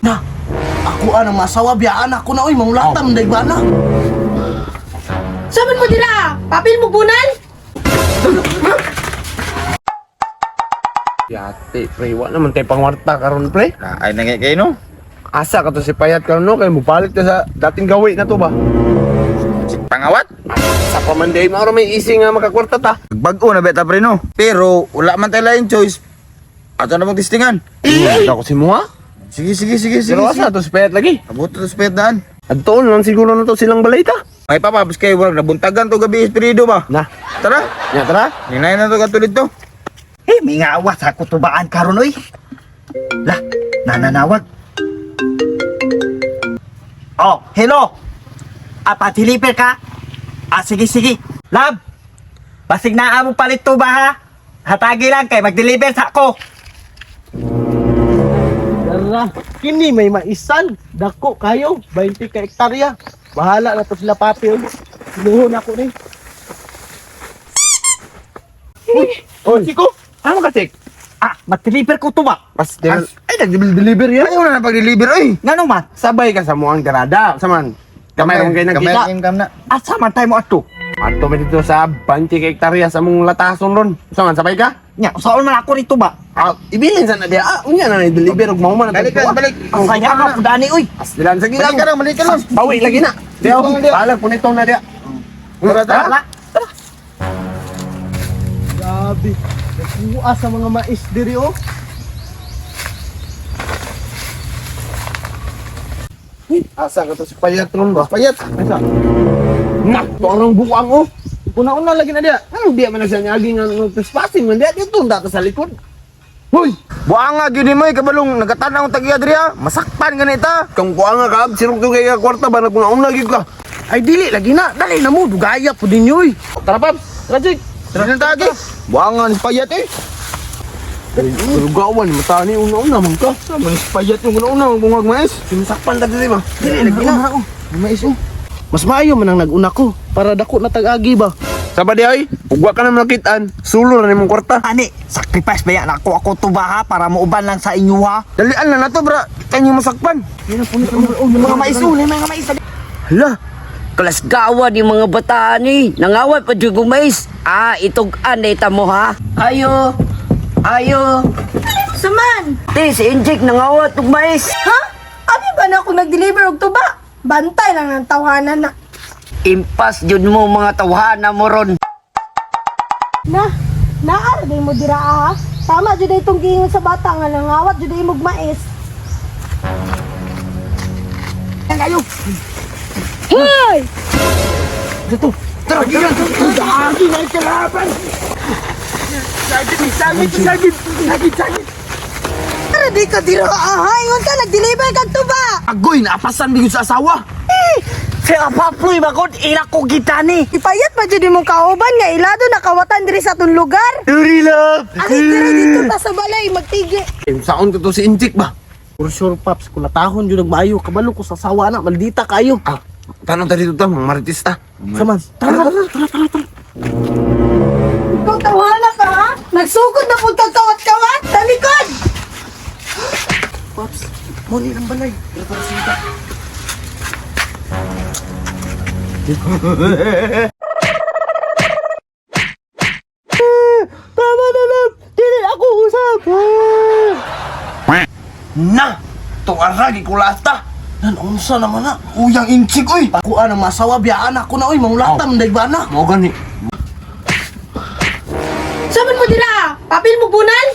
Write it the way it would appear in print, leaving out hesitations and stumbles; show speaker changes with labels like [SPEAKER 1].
[SPEAKER 1] Na, ako ang masawa biyaan ako na oy, mangulatam day ba na.
[SPEAKER 2] Saman mo dira? Papil mo bunal?
[SPEAKER 3] Yate, pre, wa naman tayo pangwarta karon pre.
[SPEAKER 4] Ay nangay kayo no.
[SPEAKER 3] Asa ka to si Payat karon no kay mobalik ta sa dating gawi na to ba.
[SPEAKER 4] Pangawat.
[SPEAKER 3] Sa pa man day mao ra may easy nga makakwarta ta.
[SPEAKER 4] Bag-o na beta pre no. Pero wala man tayo laing choice. Ato na mong testingan.
[SPEAKER 3] Hindi ako si Mua.
[SPEAKER 4] Sige sige sige sige.
[SPEAKER 3] Pero asa to si Payat lagi.
[SPEAKER 4] Abot to sa payat daan.
[SPEAKER 3] Adtoon lang siguro na to silang balay ta.
[SPEAKER 4] Ay papabos kayo wala nabuntagan to gabi espirido ba.
[SPEAKER 3] Na,
[SPEAKER 4] Tara.
[SPEAKER 3] nya tara.
[SPEAKER 4] Ninay na to katulid to.
[SPEAKER 5] Eh, may nga awa sa kutubaan karon oy. Lah, nananawag. Oh, hello. Ah, pa-deliver ka? Ah, sige, sige. Love, basig na amo palit to ba ha? Hatagi lang kay mag-deliver sa ako.
[SPEAKER 1] Dara, kini may maisan. Dako kayo, 20 ka hektarya. Bahala na to sila papi oy. Sinuhon ako ni.
[SPEAKER 3] Oy, Chico. Ano ka tik?
[SPEAKER 5] Ah, mag-deliver ko to ba?
[SPEAKER 3] Pas ay nag-deliver yan.
[SPEAKER 4] Ayaw na na pag-deliver oy.
[SPEAKER 5] Ngano man?
[SPEAKER 3] Sabay ka sa muang tirada. Saman. Kamay rong kay nagkita.
[SPEAKER 4] Kamay income na.
[SPEAKER 5] Asa man tayo mo ato?
[SPEAKER 3] Adto mi dito sa 20 ka hektarya sa mong latason ron. Saman sabay ka?
[SPEAKER 5] Nya, usaon man ako rito ba?
[SPEAKER 3] Ah, ibilin sa na diya. Ah, unya na deliver og mao man
[SPEAKER 4] Balik ka, balik.
[SPEAKER 5] Ang saya ka pudani oy.
[SPEAKER 3] Asdilan sa
[SPEAKER 4] Balik
[SPEAKER 3] gilang.
[SPEAKER 4] ka lang, balik ka lang.
[SPEAKER 3] Bawi lagi na. Diyo,
[SPEAKER 4] Diyo.
[SPEAKER 3] balag punitong na diya.
[SPEAKER 4] Tara, tara.
[SPEAKER 1] Grabe, nakuha sa mga mais diri oh.
[SPEAKER 3] Asa ka to si Payat ron ba?
[SPEAKER 4] Payat.
[SPEAKER 3] Asa? Nak, to ang buang oh.
[SPEAKER 1] Una-una lagi na diya.
[SPEAKER 3] Ano diya man na siya niagi nga nung trespassing man diya dito ta sa likod. Hoy,
[SPEAKER 4] Buang nga gyud mo kabalong nagatanaw tag iya diri ah. Masakpan ganita.
[SPEAKER 3] kung kuha nga ka, sirog to kay ka kwarta ba naguna gyud ka.
[SPEAKER 1] Ay dili lagi na, dali na mo dugaya po ninyo oy.
[SPEAKER 3] Tara Paps, tara Jake.
[SPEAKER 4] Tara na tagi. Buang nga ni payat eh.
[SPEAKER 3] Lugawan mata ni una-una man ka.
[SPEAKER 4] Sama ni payat yung una-una bungag mais.
[SPEAKER 3] Sinusakpan ta diri ba?
[SPEAKER 1] Dili lagi na.
[SPEAKER 4] Mais oh.
[SPEAKER 1] Mas maayo man ang nag-una ko para dako na tag-agi ba.
[SPEAKER 3] Saba di ay, ugwa ka na nakitaan, sulo na nimong kwarta.
[SPEAKER 5] Ani, sacrifice ba yan ako ako to ba ha para muuban lang sa inyo ha?
[SPEAKER 4] Dalian na nato bra. Kanyo masakpan.
[SPEAKER 5] Oh, mga mais oh, mga mais.
[SPEAKER 4] Hala.
[SPEAKER 6] Kalasgawan yung mga bataan eh. Nangawat pa dyan gumais. Ah, itog-an na ita mo ha. Ayo! Ayo!
[SPEAKER 2] Saman!
[SPEAKER 6] Te, si Injik nangawat og mais.
[SPEAKER 2] Ha? Abi ba na ako nag-deliver og tuba? Bantay lang ng tawhanan na.
[SPEAKER 6] Impas jud mo mga tawhana mo ron.
[SPEAKER 2] Na, naa day mo dira ah, ha. Tama jud itong giingon sa bata nga nangawat jud imog mais. Hoy!
[SPEAKER 3] Tara, gilan. Dagi na kalaban. Sagit, sagit, sagit, sagit, sagit.
[SPEAKER 2] Tara di ka dira ah, ha. Ingon ka nag-deliver kag tuba.
[SPEAKER 4] Agoy naapasan bigod sa asawa.
[SPEAKER 5] Sir Paploy bagod ila ko gitani.
[SPEAKER 2] Ipayat pa jud imong kauban nga ilado nakawatan diri sa atong lugar.
[SPEAKER 5] Duri love.
[SPEAKER 2] Ali diri dito ta sa balay magtigi.
[SPEAKER 3] Saon to to si Injik ba?
[SPEAKER 1] For sure paps, kung natahon jud nagmaayo kabalo ko sa sawa na maldita kayo.
[SPEAKER 3] Ah, tanong ta dito ta, mga marites ta.
[SPEAKER 1] Saman, tara tara tara tara. tara.
[SPEAKER 2] Ikaw tawhana ka ha? Nagsugod na pud kag kawat-kawat. Talikod.
[SPEAKER 1] Paps, mo ni ang balay. Tara tara sige. Tama na lang. Dili ako usap.
[SPEAKER 3] Na! Tuara gikulata.
[SPEAKER 1] Nan unsa naman na?
[SPEAKER 4] Uyang inchik oy.
[SPEAKER 1] Ako ang masawa biyaan ako na oy, mangulatam day ba na.
[SPEAKER 3] Mao gani.
[SPEAKER 2] Saman mo dira? Papil mo bunal?